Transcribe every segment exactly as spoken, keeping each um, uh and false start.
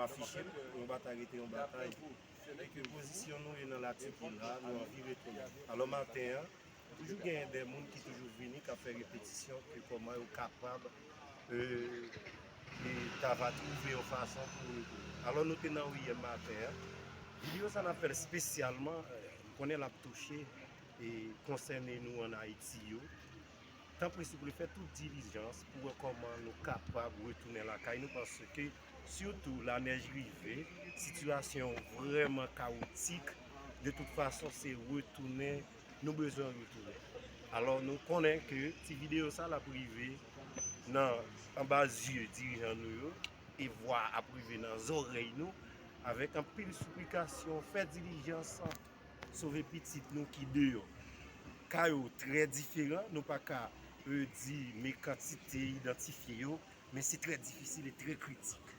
Afiche, yon batay rete yon batay. E ke pozisyon nou ye nan Latiki la, nou anvi retounen. Alò maten an, toujou genyen de moun ki toujou vini, k ap fè repetisyon ke kòman yo kapab, e, e ta va twouve yon fason pou retounen. Alò nou te nan ri yè maten an. Videyo sa n ap fè l espesyalman, e, m konnen l ap touche e konsène nou ann Ayiti yo. Tanpri, souple, fè tout dilijans pou wè kòman nou kapab retounen lakay nou, paske, sitou, lanèj rive, sitiyasyon vrèman kawotik. De tout fason, se retounen, nou bezwen retounen. Alò, nou konnen ke ti videyo sa l ap rive nan, anba zye dirijan nou yo, e vwa ap rive nan zòrèy nou, avèk anpil siplikasyon, fè dilijans, sove pitit nou ki deyò. Ka yo trè diferan, nou pa ka, e, di men kantite idantifye yo, men se trè difisil e trè kritik.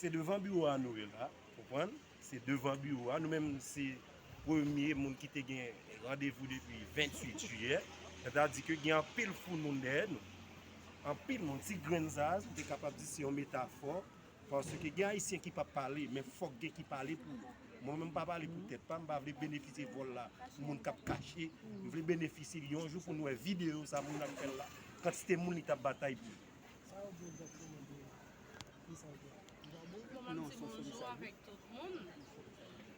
Se devan biwo a nou ye la, konprann? Se devan biwo a. Nou menm, se premye moun ki te gen randevou depi venntuit jiyè. Sètadi ke gen anpil foul moun dèyè nou. Anpil moun, ti grenn sa, m te kapab di se yon metafò. Paske gen Ayisyen ki p ap pale, men fòk gen ki pale pou yo. Mwen menm, m pa pale pou tèt pa m, m pa vle benefisye vòl la pou moun k ap kache. M vle benefisye l yon jou pou n wè videyo sa moun nan fè l la. Kantite moun li t ap batay pou yo. Sa yo di egzakteman de ki sa yo di a? Bon, m ap di bonjou avèk tout moun.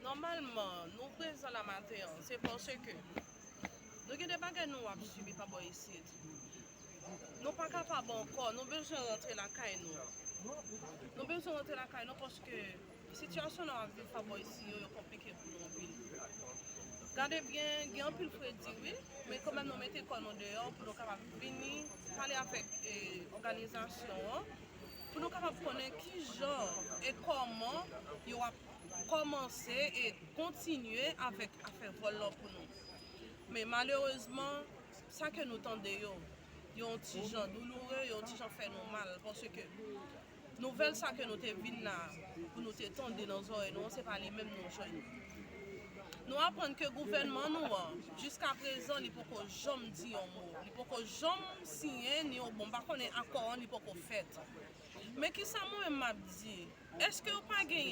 Nòmalman, nou prezan la maten an, se paske nou gen de bagay nou ap sibi pa bò isit. Nou pa kapab ankò, nou bezwen rantre lakay nou. Nou bezwen rantre lakay nou paske sitiyasyon nou ap viv pa bò isi yo, yo konplike pou nou anpil. Gade byen, gen anpil fredi, wi, men kanmenm nou mete kò nou deyò pou nou kapab vini pale avèk, e, òganizasyon an, pou nou kapab konnen ki jan e kòman yo ap kòmanse e kontinye avèk afè vòl lan pou nou. Men malerezman, sa ke nou tande yo, yo yon ti jan douloure, yo yon ti jan fè nou mal, paske nouvèl sa ke nou te vin la pou nou te tande nan zòrèy nou an, se pa li menm nou jwenn. Nou aprann ke gouvènman nou an, jiska prezan, li poko janm di yon mo. Li poko janm siyen ni yon, bon, m pa konnen akò an, li poko fèt. Men kisa mwen menm m ap di? Èske yo pa gen